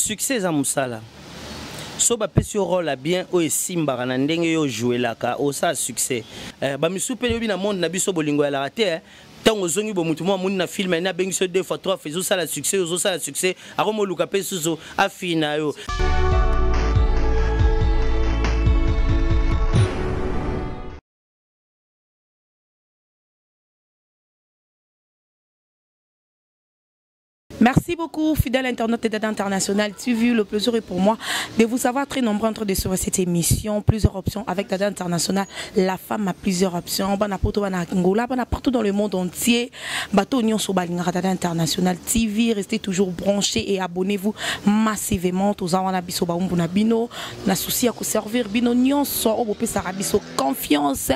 Succès eza mosala. So bapesi yo role ya bien oyo esimbaka na ndenge yo ojouelaka, osala succès. Bamisusu mpe yobi na monde na biso bolingo eyalaka te, eh. Ntango ozongi bo motu mwa amoni na film ene abengisi yo deux fois trois fois, ezosala succès, ozosala succès, akomoluka mpe susu afina yo. Merci beaucoup, fidèle internaute de Dada International TV. Le plaisir est pour moi de vous savoir très nombreux en train de suivre cette émission. Plusieurs options avec Dada International. La femme a plusieurs options. Bana poto, bana Angola, bana partout dans le monde entier. Bateau nyonso balingaka Dada International TV. Restez toujours branchés et abonnez-vous massivement. Toza wana biso ba umbu na bino. Na souci ya ko servir bino nyonso. Oyo bopesaka biso confiance.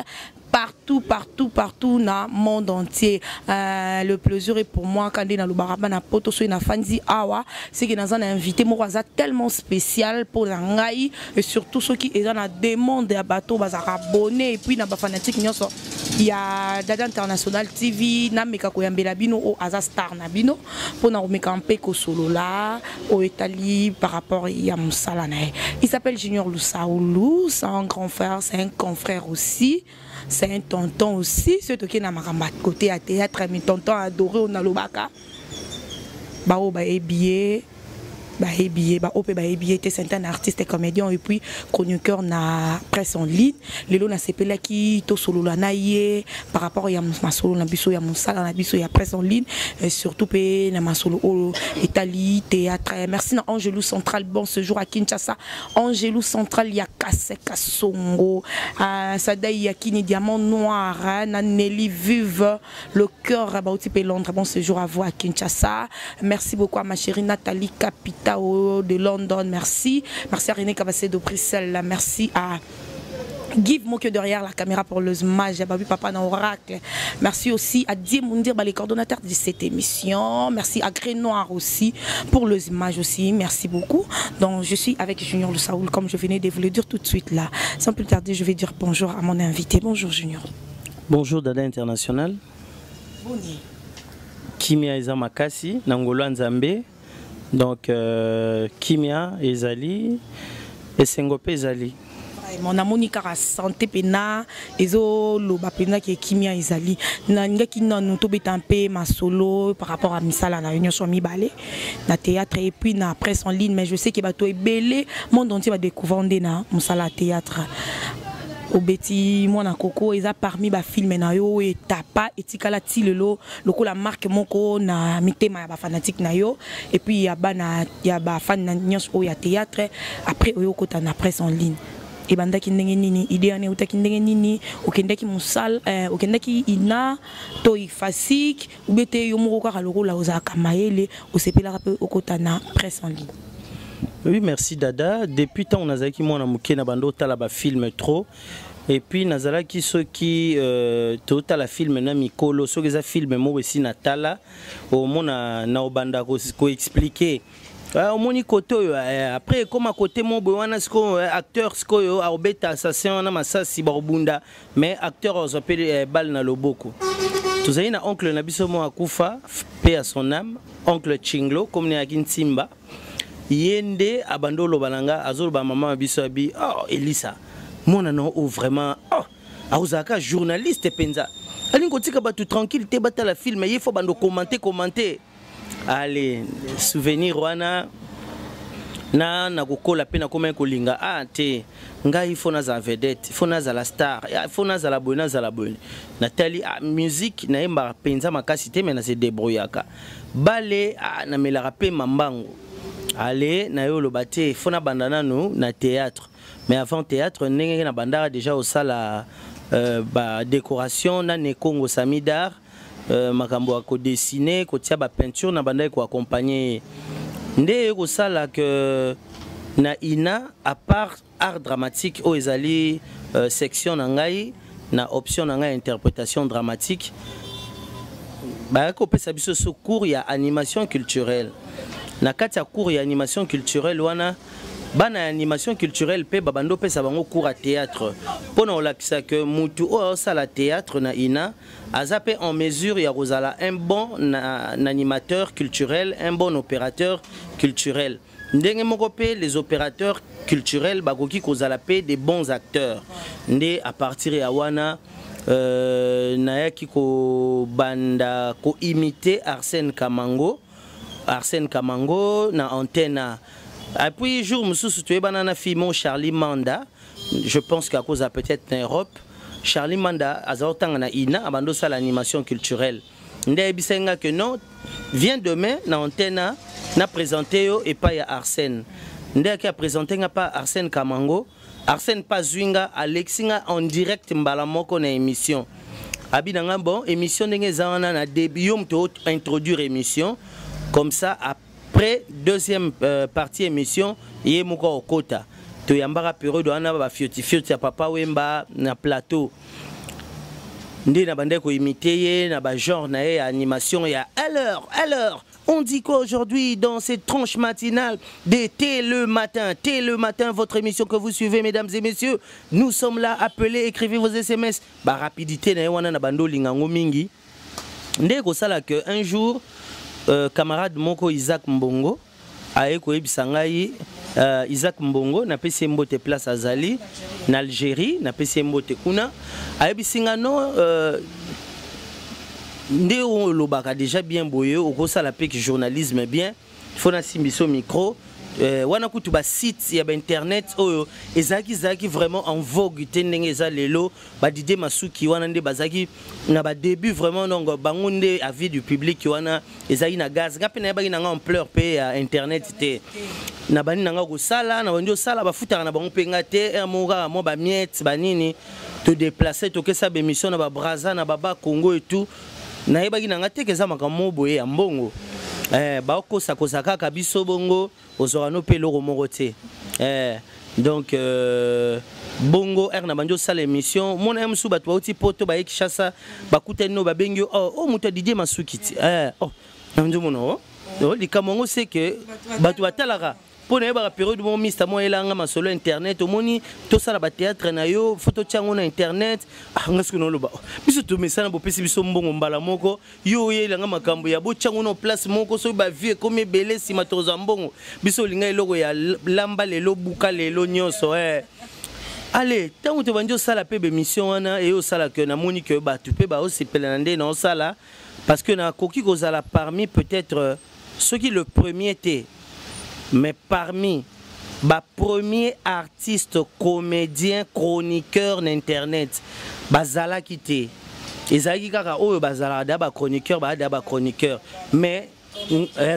Partout, partout, partout na monde entier. Le plaisir est pour moi quand na lobaka bana poto so na fandi awa, c'est que naza na invité moko aza tellement spécial pour na ngai et surtout ceux qui eza na demande ya bato bazaka abonné et puis na ba fanatique nyonso ya Dada International TV na meka koyambela bino o aza star na bino pour na komeka mpe kosolola oyo etali par rapport ya mosala na ye. Il s'appelle Junior Lusaulu, c'est un grand frère, c'est un confrère aussi, c'est un tonton aussi. Ceux qui na makambo ya côté ya théâtre, mais tonton adoré on alobaka. Ba oyo bayebi ye, bayebi ye, ba oyo mpe bayebi ye te, c'est un artiste et comédien et puis chroniqueur na presse en ligne. Lelo nasepelaki tosolola na ye par rapport ya masolo na biso ya mosala na biso ya presse en ligne et surtout mpe na masolo oyo etali théâtre. Merci na Angelou Central, bon séjour à Kinshasa. Angelou Central ya Kaseka Songo, Sadai Yakini Diamant Noir, hein, na Nelly Vive le cœur bauti pe Londres, bon séjour à vous à Kinshasa. Merci beaucoup à ma chérie Nathalie Capitao de London, merci. Merci à René Kabassé de Bruxelles, merci à Give Mokyo derrière la caméra pour le mage, Babi Papa dans Oracle. Merci aussi à Dieu Moundir, les coordonnateurs de cette émission. Merci à Gré Noir aussi pour les images aussi. Merci beaucoup. Donc je suis avec Junior Lusaulu, comme je venais de vous le dire tout de suite là. Sans plus tarder, je vais dire bonjour à mon invité. Bonjour Junior. Bonjour Dada International. Boni. Kimia eza makasi na ngolo Nzambe. Donc kimia ezali esengo pe ezali. Vraiment, namoni kaka santé pena ezoloba pena ke kimia ezali. Nalingaki nanu tobeta mpe masolo par rapport à misala na yo nyonso mibale na théâtre et puis na presse en ligne, mais je sais que bato ebele monde entier ba découvrir nde na mosala ya théâtre. Obeti mwana koko eza parmi ba films na yo oyo etapa etikala ti lelo lokola marque moko na mitema ya ba fanatique na yo et puis ya bana ya ba fan na nyonso oyo ya théâtre. Après oyo okota na presse en ligne ebandaki ndenge nini, idée wana eutaki ndenge nini, okendaki mosala okendaki ina to ifasik ou bien te yo moko kaka lokola ozalaka mayele osepelaka mpe okota na presse en ligne? Oui, merci Dada. Depuis tant nazalaki mwana moke na bando tala ba film trop. Et puis nazalaki soki totala film na mikolo, soki eza film moko esi na tala, omona na obanda ko expliquer. Omoni côté oyo après ekoma côté moko boye wana sikoyo acteur sikoyo aobeta assassin wana masasi bakobunda, mais acteur azwa mpe balle na loboko. Tozali na oncle na biso moko akufa, paix à son âme, oncle Chinglo, comme ne ayaki Ntimba. Ye nde abandi oloba na nga, azoloba mama na biso abi, oh, Elisa, mwana na oyo vraiment, oh, akozalaka journaliste mpenza. Alingi kotika bato tranquille te batala film, ye fo bando commenter, commenter. Allez, souvenir wana na nakokola mpe nakomaki kolinga, ah, te, ngai fo nazala vedette, fo nazala star, ah, fo nazala boye, nazala boye. Natali, ah, musique nayembaka mpenza makasi te, mais na se débrouillaka. Bale, ah, namelaka mpe mambango. Allez, na yo loba te, fo nabanda nanu na théâtre. Mais avant théâtre, ndenge na bandaka déjà osala ba décoration na Nekongo Samidar, makambo ya kodessiner, kotia ba peinture na bandaki koaccompagner. Nde ekosala que na INA, à part art dramatique oyo ezali section na ngai, na option na ngai interprétation dramatique, bayaki kopesa biso so cours ya animation culturelle. Na kati ya cours ya animation culturelle wana, bana ya animation culturelle mpe babandi opesa bango cours ya théâtre mpo na kolakisa que mutu oyo aosala théâtre na INA aza mpe en mesure ya kozala un bon animateur culturel, un bon opérateur culturel. Ndenge moko mpe les opérateurs culturels bakoki kozala mpe des bons acteurs. Nde à partir ya wana nayaki kobanda koimite Arsène Kamango. Arsène Kamango na antenne A. Et puis jour mosusu toyebana na fille mon Charlie Manda, je pense qu'à cause peut-être na Europe, Charlie Manda aza otanga na INA abando sala animation culturelle. Nde ayebisaki nga que non, viens demain na antenne A, na présenter yo epai ya Arsène. Nde aki a présenter nga pa Arsène Kamango. Arsène pa azwi nga, alekisi nga en direct mbala moko na émission. Abi na nga bon, émission ndenge eza wana, na début yo moto introduire émission, comme ça après deuxième partie émission ye moko okota. Toyambaka période wana bafiotifioti ya Papa Wemba na plateau. Nde na bandaki koimite ye na bagenre na ye ya animation ya alors alors on dit quoi aujourd'hui dans cette tranche matinale de Thé le matin? Thé le matin, votre émission que vous suivez, mesdames et messieurs. Nous sommes là, appelez, écrivez vos SMS. Ba rapidité na ye wana na bando lingango mingi. Nde kosala que un jour camarade moko Isaac Mbongo aye koyebisa ngai, Isaac Mbongo, napesi ye mbote place azali na Algérie, napesi ye mbote kuna. Ayebisi nga non, nde olobaka déjà bien boye, okosala mpe ki journalisme bien, faut nasimbi so micro. Wana kutu basite ya bainternet oyo ezalaki vraiment en vogue te ndenge eza lelo. Badidie Masuki wana nde bazalaki na badébut vraiment, donc bango nde avis du public wana ezalaki na gaz. Nga mpe nayebaki nanga ampleur mpe ya internet te. Na bandi nanga kosala, na bandi osala, bafutaka na bango mpe nga te ere moko kaka mwa bamiete banini, todéplace, tokesa bémission na babraza na baba Congo et tout. Nayebaki nanga te ke eza makambo moko boye ya mbongo. Baokosakosa kaka biso bongo, ozwaka no mpe eloko moko te. Donc bongo ere na bandi osala émission, mona ye mosusu, bato bauti Poto, baye Kinshasa, bakutani no, babengi yo: "Oh, oh, moto ya Didier Masuki ti." Oh, na nzomona o oh, likambo yango se ke bato batalaka mpo nayebaka période moko mista mo ayelanga masolo internet: "Omoni, tosala bathéâtre na yo, fo totia yango na internet." Ah, nga soki naoloba: "Oh, biso tomesana, bopesi biso mbongo mbala moko, yo oyelanga makambo ya botia yango na place moko, soki bavie ekomi ebele nsima tozwa mbongo." Biso olinga eloko ya lamba lelo, buka lelo nyonso. Ale ntango tobandi osala mpe bémission wana, eye osala ke namoni ke bato mpe baosepela na nde naosala, parce que nakoki kozala parmi peut-être soki le premier te, mais parmi bapremier artiste comédien chroniqueur na internet. Bazalaki te, ezalaki kaka oyo bazalaka da bachroniqueur, baya da bachroniqueur, mais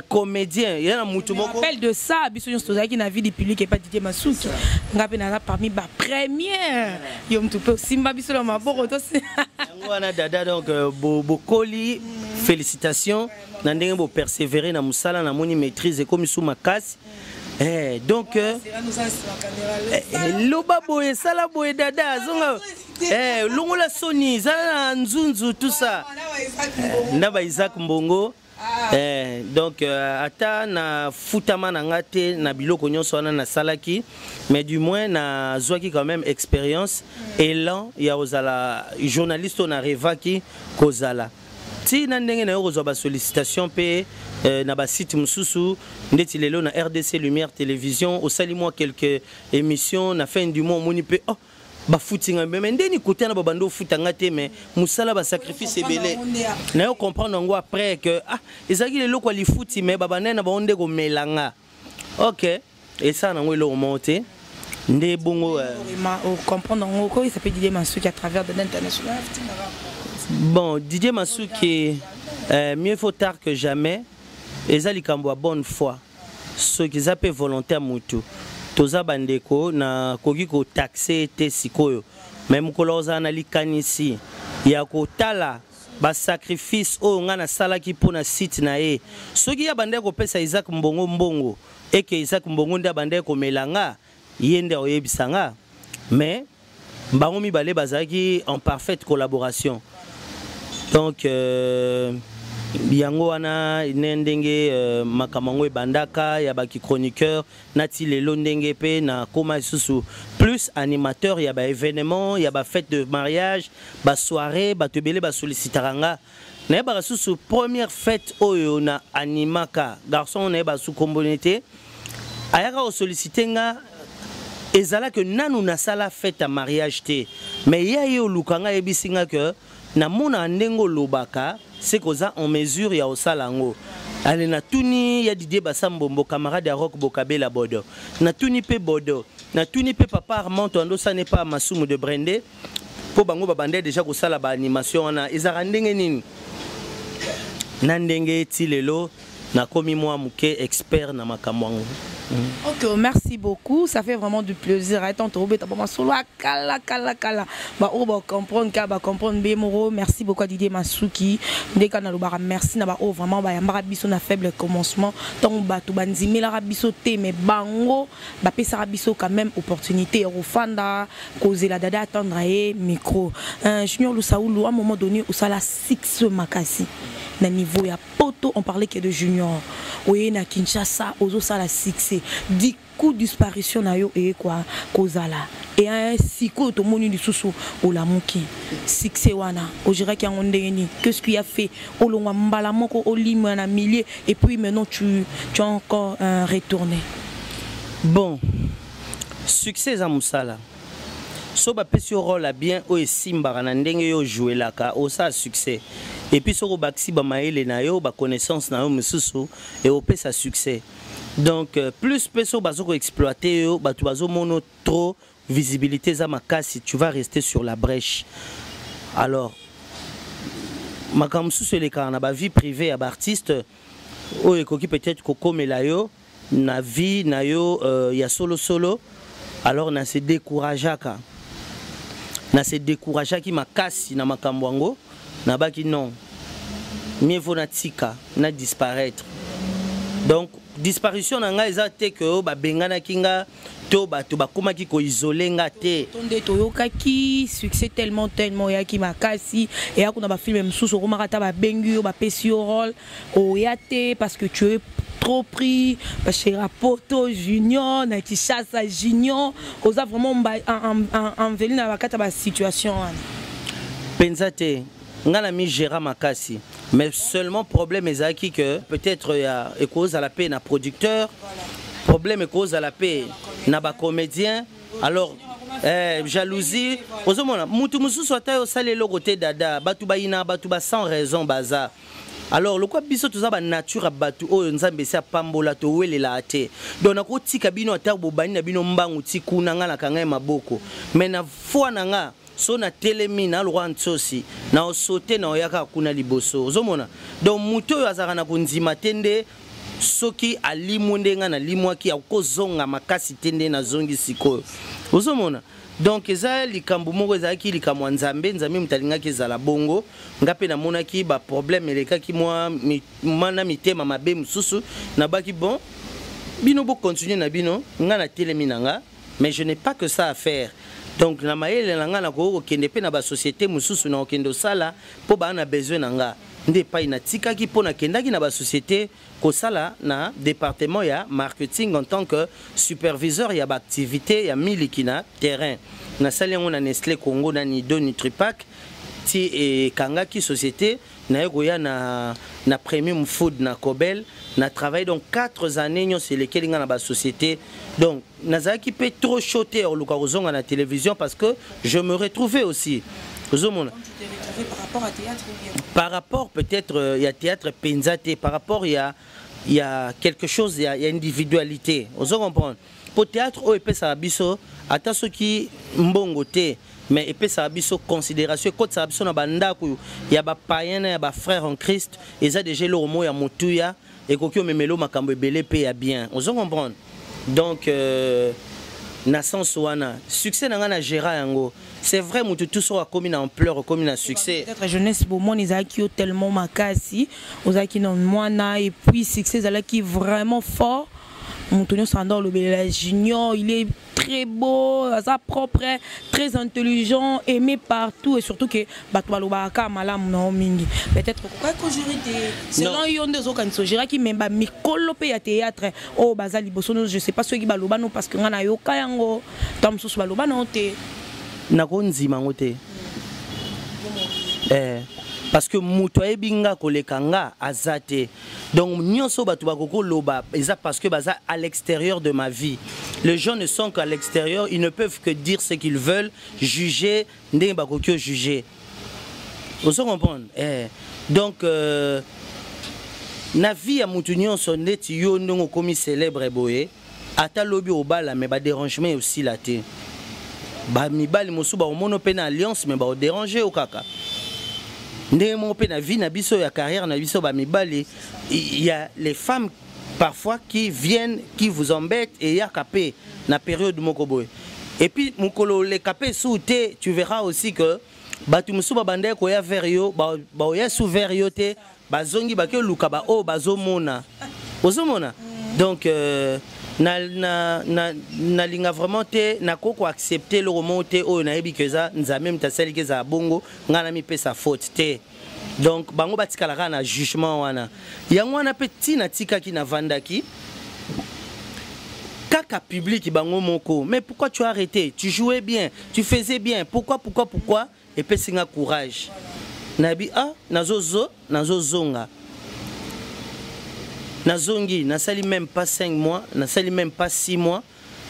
comédien ya na mutu moko. Rappel de ça, biso nyonso tozalaki na vie du public epa Didier Masuki. Nga mpe naza parmi bapremière, yo mutu mpe osimba biso na maboko tosi. Yango wana dada, donc bokoli, félicitations na ndenge bopersévérer na mosala. Namoni maîtrise ekomi su makasi. Donc loba boye, sala boye, dada azonga, longola soni, zala na nzunzu, tout ça na ba Isaac Mbongo. Donc ata na futama na nga te na biloko nyonso wana nasalaki, mais du moins nazwaki quand même expérience, élan ya kozala journaliste oyo narêvaki kozala. Ntina ndenge na yo kozwa basollicitation mpe na basite mosusu ndeti lelo na RDC Lumière Télévision, osali mwa quelques émissions, na fin du mois omoni mpe oh, bafuti nga. Mais ndeni kote na babandi ofuta nga te, mais mosala basacrifice ebele na yo comprendre yango après que ah, ezalaki leloko ya lifuti, mais babandai na bango nde komela nga. Ok, esala nango eloko moko te nde bongo. Comprendre yango ko il s'appelle Didier Masuki à travers de l'international. Bon, Didier Masuki, mieux vaut tard que jamais. Eza likambo ya bonne foi, soki eza mpe volontaire mutu, toza bandeko, nakoki kotaxe te sikoyo, mais mokolo ozala na likanisi ya kotala basacrifice oyo ngai nasalaki mpo na site na ye, soki ye abandaki kopesa Isaac Mbongo mbongo, eke Isaac Mbongo nde abandaki komela nga, ye nde akoyebisa nga. Mais bango mibale bazalaki en parfaite collaboration. Donc yango wana ne ndenge makambo yango ebandaka ya baki chroniqueur nati lelo, ndenge mpe nakóma lisusu plus animateur ya baévénement, ya bafête de mariage, basoirée. Bato ebele basollicitaka nga. Nayebaka susu première fête oyo na animaka, garçon nayeba su komboni te. Ayaka kosollicite nga, ezalaki nanu nasala fête ya mariage te, mais ye aye oluka nga, ayebisi nga ke namonaka ndenge olobaka, se koza en mesure ya kosala yango. Ale, natuni ya Didier Basambombo, camarade ya Rock Bokabela Bodo, natuni mpe Bodo, natuni mpe papa Armand Toando Sane pa Masumu de Brende, mpo bango babandai déjà kosala baanimation wana. Ezalaka ndenge nini na ndenge ti lelo nakomi mwa moke expert na makambo yango. Ok, merci beaucoup. Ça fait vraiment du plaisir. Attends, Robert, bon, solo kala kala kala. Ba oh ba comprendre ka ba comprendre be moro. Merci beaucoup à Didier Masuki. Ndeka na lobara merci na ba oh vraiment ba yambara biso na faible commencement. Tant ba to banzimela biso te mais bango ba pesa biso quand même opportunité rofanda causer la dada attendre ye micro. Junior Lusaulu, à un moment donné osala six makasi na niveau ya poto, on parlait que de Junior. Oye na Kinshasa, ozosala succès. Du coup, disparition na yo eye quoi kozala. Et un siko tomoni lisusu olamuki. Succès wana, ogéraki yango ndenge nini? Qu'est-ce qui a fait olongwa mbala moko olima na milieu et puis maintenant tu as encore retourné? Bon, succès eza mosala. So bapesi yo rôle ya bien oyo esimbaka na ndenge yo ojouelaka, osala succès. Et puis soki obakisi bamayele na yo, baconnaissance na yo mosusu, ekopesa succès. Donc plus mpe soki baza koexploite yo, bato bazomona trop, visibilité eza makasi, tu vas rester sur la brèche. Alors makambo mosusu elekaka na bavie privée ya baartiste oyo ekoki peut-être kokomela yo na vie na yo ya solo solo. Alors na se décourageaka, na se décourageaki makasi na makambo yango. Nabaki non, mieux vaut natika na disparaître. Donc disparition na ngai eza te ke oyo babenganaki nga to bato bakomaki koisole nga te. To nde toyokaki succès tellement tellement oyaki makasi, eya kuna bafilme mosusu okomaka, ata babengi yo, bapesi yo rôle, oya te parce que tu es trop pris. Bashera poto Junior, na Kinshasa Junior, oza vraiment enveli na bakati ya basituation wana. Mpenza te, nga na migéra makasi, mais seulement problème ezalaki que peut-être ya ekozala mpe na producteur, problème ekozala mpe na bacomédien. Alors jalousie, ozomona mutu mosusu ata yo osali eloko te, dada, bato bayina bato ba sans raison baza. Alors lokwa biso toza banature ya bato oyo Nzambe esi apambola, towelelaka te. Donc nakotika bino, ata bobandi na bino mbangu ti kuna, nga nakanga ye maboko, mais na foi na nga, so natelemi na lokwa ntsosi na osote na oya kaka kuna liboso. Ozomona, donc moto oyo azalaka na kondima te nde soki alimwe nde nga nalimwaki, akozonga makasi te nde nazongi sikoyo. Ozomona, donc eza likambo moko ezalaki likambo ya Nzambe. Nzambe moto alingaki ezala bongo. Nga mpe namonaki baproblème elekaki mwa na mitema mabe mosusu. Nabaki bon, bino bocontinue na bino, nga natelemi na nga, mais je n'ai pas que ça à faire. Donc na mayele na nga, nakoki kokende mpe na basociété mosusu, na kokende osala mpo baa na besoin na nga. Nde epai natikaki mpo nakendaki na basociété kosala na département ya marketing en tant que superviseur ya baactivité ya miliki na terrain. Nasali yango na Nestlé Congo, na Nido Nutripac, ti ekangaki société. Naye koya na Premium Food, na Cobel. Na travaillé donc 4 années nyonso elekeli nga na basociété. Donc nazalaki mpe trop chaud te ya koluka kozonga na télévision parce que je me retrouvais aussi. Ozomona, par rapport à théâtre ou bien? Par rapport peut-être ya théâtre mpenza te, par rapport ya quelque chose ya individualité. Ozo comprendre, po théâtre oyo epesaka biso ata soki mbongo te, mais epesaka biso considération, ekotisaka biso na bandako ya bapayen na ya bafrère en Christ. Eza déjà eloko moko ya motuya, ekoki omemela makambo ebele mpe ya bien. Ozo comprendre, donc na sens wana, succès na ngai na géra yango. C'est vrai, motu tout soki akomi na ampleur, okomi na succès. Peut-être jeunesse bomoni ezalaki yo tellement makasi, ozalaki na mwana et puis succès ezalaki vraiment fort. Moto nyonso anda olobelela Junior, il est très beau, aza propre, très intelligent, aimé partout, et surtout que bato balobaka kaka malamu na yo mingi. Peut-être okokaki kogérer te selon yo nde ozokanisa ogéraki, mais bamikolo mpe ya théâtre oyo baza liboso no, je sais pas soki baloba no, parce que ngai nayoka yango ntango mosusu baloba na yo te. Nakondima yango te. Parce que moto ayebi nga koleka nga aza te. Donc nyonso bato bakoki koloba eza parce que baza à l'extérieur de ma vie. Les gens ne sont qu'à l'extérieur, ils ne peuvent que dire ce qu'ils veulent, juger ndenge bakoki juger. Ozo comprendre? Eh. Donc na vie ya mutu nyonso, neti yo ndenge okomi célèbre boye, ata lobi obala, mais badérangement osila te. Bamibali mosusu bakomona mpe na alliance, mais baodérange yo kaka. Ndenge moko mpe na vie na biso ya carrière na biso, bamibali, il y a les femmes parfois qui viennent, qui vous embêtent, eyaka mpe na période moko boye. Et puis mokolo oleka mpe su te, tu verras aussi que bato mosusu babandaki koya vers yo, baoya su vers yo te, bazongi, bake oluka baoyo bazomona, ozomona. Donc nalinga vraiment te, nakoki koaccepte eloko moko te oyo nayebi ke eza Nzambe moto asaliki ezala bongo, ngai namipesa faute te. Donc bango batikala kaka na jugement wana. Yango wana mpe ntina tikaki, navandaki kaka. Public bango moko: "Mais pourquoi tu as arrêté? Tu jouais bien, tu faisais bien, pourquoi, pourquoi, pourquoi?" Epesi nga courage, nayebi, ah, nazozo nazozonga, nazongi, nasali même pas 5 mois, nasali même pas 6 mois,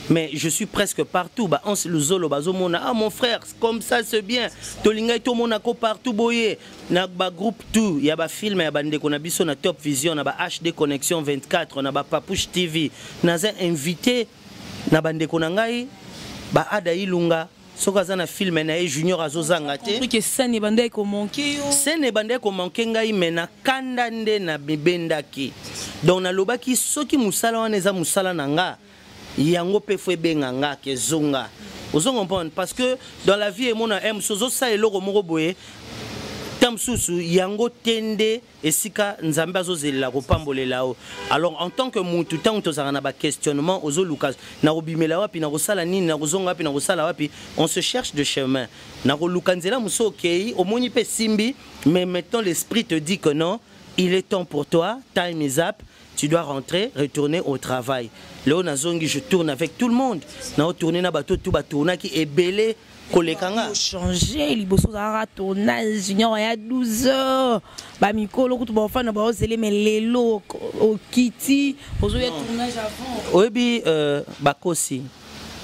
mais je suis presque partout. Ba Anse Luzolo bazomona: "Ah, mon frère, comme ça c'est bien, tolingai tomonako partout boye." Na bagroupe tout ya bafilm ya bandeko na biso na Top Vision, na ba HD Connexion 24, na bapapouche TV, naza invité na bandeko na ngai baada Ilunga. Soki aza na film na ye, Junior azozanga te. Que scène ebandaki komanke yo. Scène ebandaki komanke ngai, mais na kanda nde na mibendaki. Donc nalobaki soki mosala wana eza mosala na nga, yango mpe fo ebenga nga ke zonga. Ozo comprendre? Parce que dans la vie, emona e mosusu ozosala eloko moko boye, ta mosusu yango te nde esika Nzambe azozelela kopambolela o. Alors en tant que mutu, ntango tozalaka na baquestionnement, ozoluka na kobimela wapi, na kosala nini, na kozonga wapi, na kosala wapi, on se cherche de chemin na koluka nzela mosusu. Okei, omoni mpe simbi, mais maintenant l'esprit te dit que non, il est temps pour toi, time is up, tu dois rentrer, retourner au travail. Leo nazongi, je tourne avec tout le monde, naotourne na bato tu batournaki ebele koleka nga. Change liboso ozalaka tournage, Junior ya 12 heures, bamikolo kutu baofanda baozele, mais lelo okiti, ozoya tournage avant. Oyebi, bakosi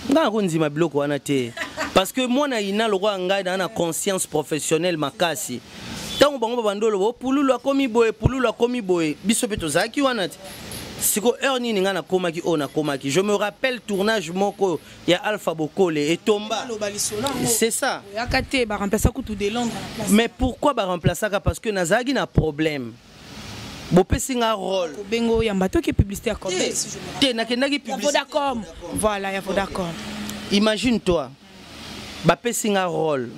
nga, nakondima biloko wana te, parce que mwana ina lokola ngai naa na conscience professionnelle makasi. Ntango bango babandi oloba pululu akomi boye, pululu akomi boye, biso mpe tozalaki wana te. Siko heure nini ngai nakomaki oyo nakomaki? Je me rappelle tournage moko ya Alpha Bokole etomba, c'est ça. Oyaka te, baremplaça kutu de Londres na place. Mais pourquoi baremplaçaka? Parce que nazalaki na problème, bopesi nga rôle. Obengo oyamba toki publicité ya Cobel. Te, nakendaki. Ya Vodacom, voilà, ya Vodacom. Imagine toi, bapesi nga rôle,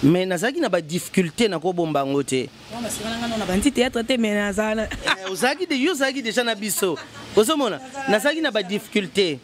mais nazalaki na badifficulté, nakobomba yango te. Na bandi théâtre te, mais nazala. Ozalaki de, yo ozalaki déjà na biso. Ozomona, nazalaki na badifficulté,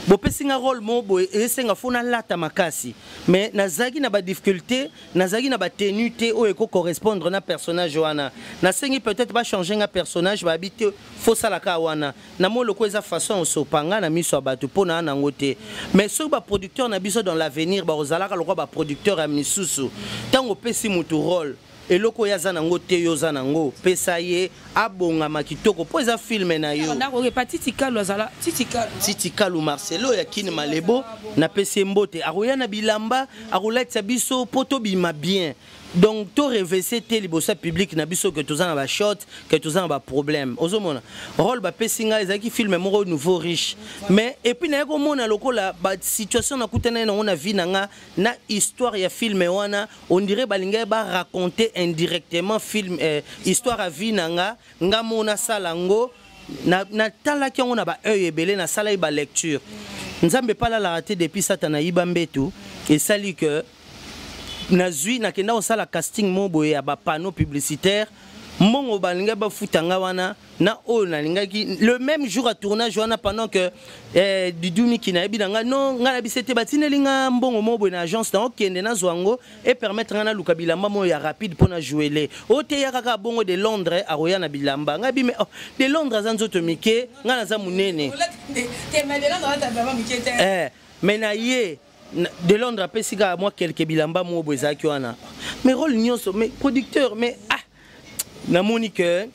bopesi nga rôle moko boye esenga fo nalata makasi, mais nazalaki na badifficulté, nazalaki na batenu te oyo ekocorrespondre na personnage wana. Nasengi peut-être bachange nga personnage, babi te, fosalaka wana. Namoni loko eza façon osopa nga na miso ya bato mpo na nango te. Mais soki baproducteur na biso dans l'avenir bakozalaka lokwa baproducteur ya misusu, ntango opesi mutu rôle, eloko oyo aza nango te, yo oza nango, pesa ye abongama kitoko mpo eza film na yo. Epa Titikalu, azala Titikalu. Titikalu Marcelo ya Kini Malebo, napesi ye mbote. Akoya na bilamba, akolatisa biso mpo tobima bien. Donc torevese te liboso ya public na biso ke toza na bashot, ke toza na baproblème. Ozomona, rôle bapesi ngai ezalaki film moko Nouveau Riche, mais et puis naye komona lokola basituation nakutana nango na vie na nga na histoire ya film wana, on dirait balingaki baraconter indirectement film, histoire ya vie na nga. Nga mo nasala yango, natalaki yango na baoeil ebele, nasalaki balecture. Nzambe epalalaka te. Depuis Satana ayiba mbetu, esali ke nazwi, nakenda kosala casting mo boye ya bapanneau publicitaire. Mbongo balingaki bafuta nga wana na oyo nalingaki le même jour ya tournage wana, pendant que Didu Miki nayebi na nga non, ngai nayebisi te, batindeli nga mbongo moko boye na agence, naokende nazwa yango e permettre nga naluka bilamba moko ya rapide mpo na jouele. Oyo te, ya kaka bongo de Londres akoya na bilamba. Ngai bi, mais oh, de Londres aza nzoto mike, ngai naza monene. Mais na ye de Londres apesi kaka mwa quelque bilamba moko boye ezalaki wana. Mais rôle nyonso, mais producteur, mais ah. Namoni que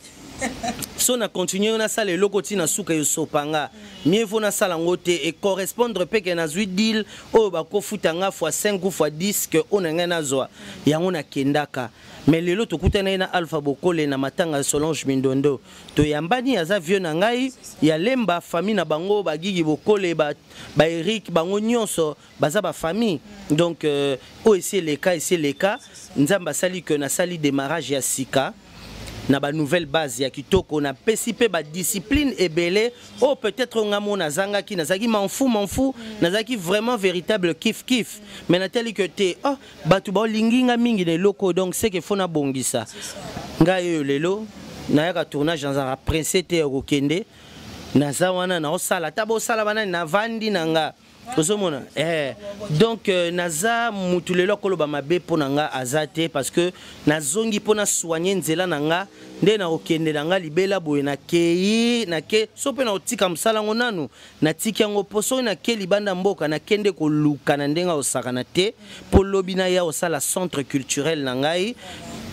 so na continue nasala eloko ntina suka esopa nga, mieux vaut nasala yango te e correspondre mpe ke nazwi deal oyo bakofuta nga fois 5 ou fois 10 ke oyo na ngai nazwa yango. Nakendaka, mais lelo tokutana ye na Alpha Bokole na matanga ya Solange Mindondo, toyambani, aza vieux na ngai ya Lemba, famille na bango bagigi Bokole, ba Eric, bango nyonso baza bafamille. Donc oyo esi eleka, esi eleka. Nzambe asali ke nasali démarrage ya sika na banouvelle base ya kitoko, napesi mpe badiscipline ebele oyo peut-être nga mo nazangaki. Nazalaki manfu manfu, nazalaki vraiment véritable kif kif, mais natali ke te, oh, bato baolingi nga mingi na eloko, donc c'est que faut nabongisa ngai. Oyo lelo nayaka tournage, nazalaka pressé te ya kokende. Naza wana, naosala ata bosala banani, navandi na nga, ozomona. Donc naza mutu lelo akoloba mabe mpo na nga aza te, parce que nazongi mpo nasoigne nzela na nga nde nakokende na nga libela boye. Nakei, nake so mpe nakotika mosala yango nanu, natiki yango mpo soki nake libanda mboka, nakende koluka na ndenge akosakana te, mpo lobi naya kosala centre culturel na ngai,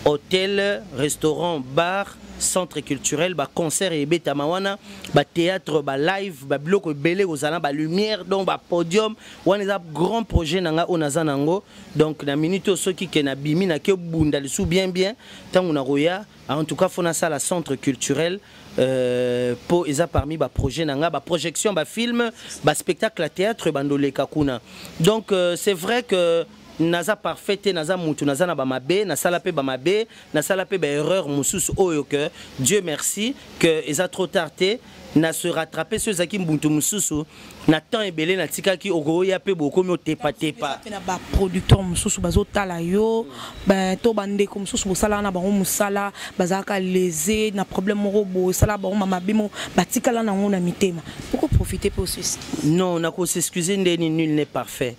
hôtel, restaurant, bar, centre culturel, baconcert ebetama wana, bathéâtre, balive, babiloko ebele kozala, balumière, donc bapodium wana. Eza grand projet na ngai oyo naza nango. Donc na minute oyo, soki ke nabimi, nake bunda lisusu bien bien, ntango nakoya, en tout cas faut nasala centre culturel, mpo eza parmi baprojet na ngai, baprojection, bafilm, baspectacle ya théâtre bandoleka kuna. Donc c'est vrai que naza parfait te, naza mutu, naza na bamabe, nasala mpe bamabe, nasala mpe baerreur mosusu oyo que Dieu merci que eza trop tard te na se rattraper. So ezalaki mbuntu mosusu na temps ebele natikaki, okoya mpe bokomi otepatepa. Mpe na baproducteur mosusu bazotala yo to bandeko mosusu bosalaka na bango mosala, bazalaka lese na problème moko boye, osala bango mamabe moko, batikala nango na mitema, okoprofite mpe osusi? Non, nakosexcuse ndeni, nul n'est parfait.